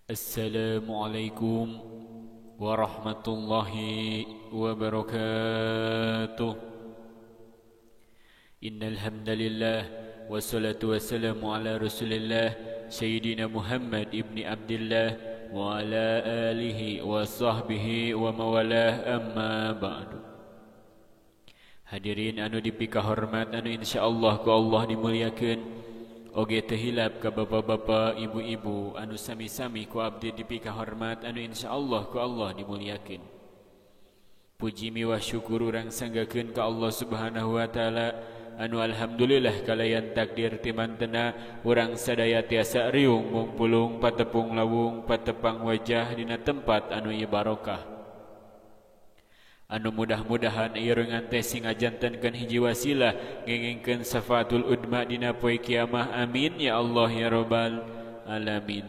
Assalamualaikum warahmatullahi wabarakatuh. Innal hamdalillah wassalatu wassalamu ala Rasulillah Sayyidina Muhammad ibni Abdillah wa ala alihi wa sahbihi wa mawalah, amma ba'du. Hadirin anu dipikahormat anu insyaallah ku Allah dimuliakeun. Oge teu hilap ka bapak-bapak, ibu-ibu anu sami-sami ku abdi dipikahormat anu insyaallah ku Allah dimuliakeun. Puji miwah syukur urang sanggakeun ka Allah Subhanahu wa taala anu alhamdulillah kalayan takdir ti mantena urang sadaya tiasa riung mungpulung patepung lawung patepang wajah dina tempat anu ieu barokah. Anu mudah-mudahan ieu rengan teh sing ngajantenkeun hiji wasilah ngengengkeun syafatul udma dina poe kiamah, amin ya Allah ya rabbal alamin.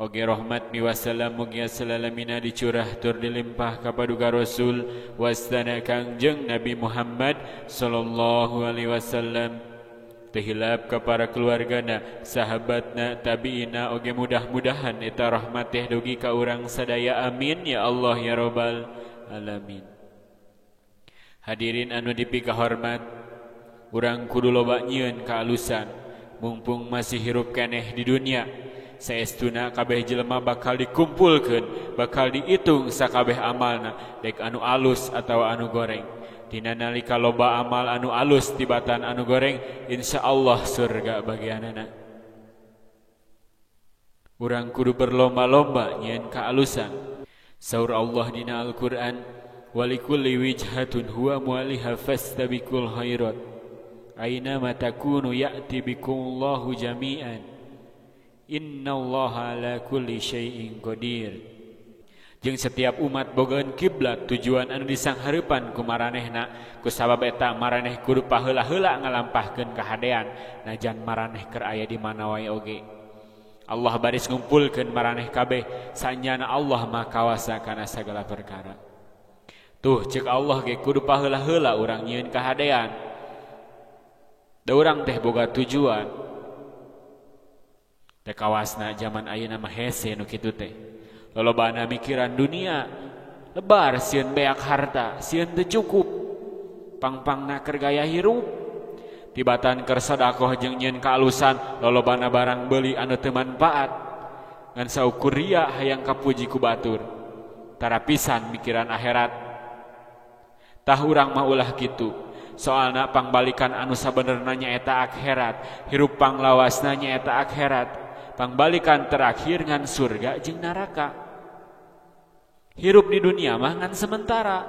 Oge rahmat miwassalam mugia salalamina dicurah tur dilimpah ka paduka Rasul wastana Kangjeng Nabi Muhammad sallallahu alaihi wasallam. Teu hilap ka para keluargana, sahabatna, tabiina, oge mudah-mudahan eta rahmat teh dugi ka urang sadaya, amin ya Allah ya rabbal alamin. Hadirin anu dipikahormat, urang kudu loba nyieun kaalusan mumpung masih hirup keneh di dunia. Saestuna kabeh jelema bakal dikumpulkeun, bakal diitung sakabeh amalna, dek anu alus atawa anu goreng. Dina nalika loba amal anu alus tibatan anu goreng, insyaallah surga bagianana. Urang kudu berlomba-lomba nyieun kaalusan. Saur Allah dina Al-Qur'an, walikulli wijhatun huwa muwaliha fastabiqul khairat. Aina ma takunu ya'ti bikumullahu jami'an. Innallaha ala kulli syai'in qadir. Jeung setiap umat bogaeun kiblat tujuan anu disanghareupan ku maranehna, ku sabab eta maraneh kudu paheula-heula ngalampahkeun kahadean najan maraneh keur aya di mana wae oge. Allah baris ngumpulkeun maraneh kabeh, sanyana Allah Maha Kawasa kana sagala perkara. Tuh ceuk Allah ge kudu paheula-heula urang nyieun kahadean. Da urang teh boga tujuan. Teh kawasna jaman ayeuna mah hese nu kitu teh. Lolobana mikiran dunia, lebar sieun beak harta, sieun teu cukup. Pangpangna keur gaya hirup, tibatan keur sedekah jeung nyieun kaalusan, lolobana barang beuli anu teu manfaat. Ngan saukur ria hayang kapuji ku batur. Tara pisan mikiran akhirat. Tah urang mah ulah kitu. Soalna pangbalikan anu sabenerna nyaeta akhirat, hirup panglawasna nyaeta akhirat. Pangbalikan terakhir ngan surga jeung neraka. Hirup di dunia mah ngan sementara.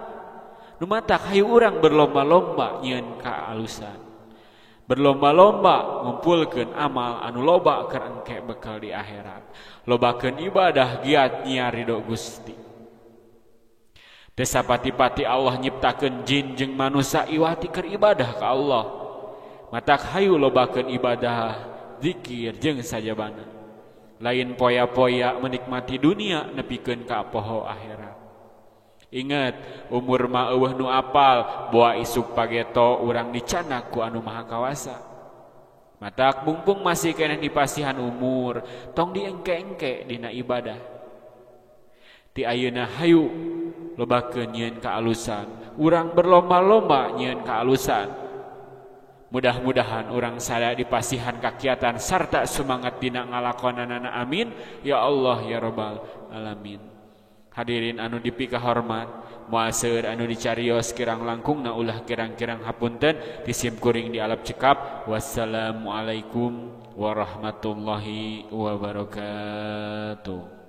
Nu matak hayu urang berlomba-lomba nyieun kaalusan. Berlomba-lomba ngumpulkeun amal anu loba keur engke bekal di akhirat. Lobakeun ibadah giat nyiar ridho Gusti. Teu sapati-pati Allah nyiptakeun jin jeung manusia iwati keur ibadah ka Allah. Matak hayu lobakeun ibadah, zikir jeung sajabana. Lain poya-poya menikmati dunia nepikeun ka poho akhirat. Ingat, umur mah eueuh nu apal, boa isuk pageto urang dicanak ku anu Maha Kawasa. Matak mumpung masih keneh dipasihan umur, tong diengke-engke dina ibadah. Ti ayeuna hayu lobakeun nyieun kaalusan, urang berlomba-lomba nyieun kaalusan. Mudah-mudahan urang sadaya dipasihan kakiatan sarta semangat dina ngalakonanana, amin ya Allah ya rabbal alamin. Hadirin anu dipikahormat, moal seueur anu dicarios kirang langkungna ulah kirang-kirang hapunten ti simkuring di alap cekap. Wassalamualaikum warahmatullahi wabarakatuh.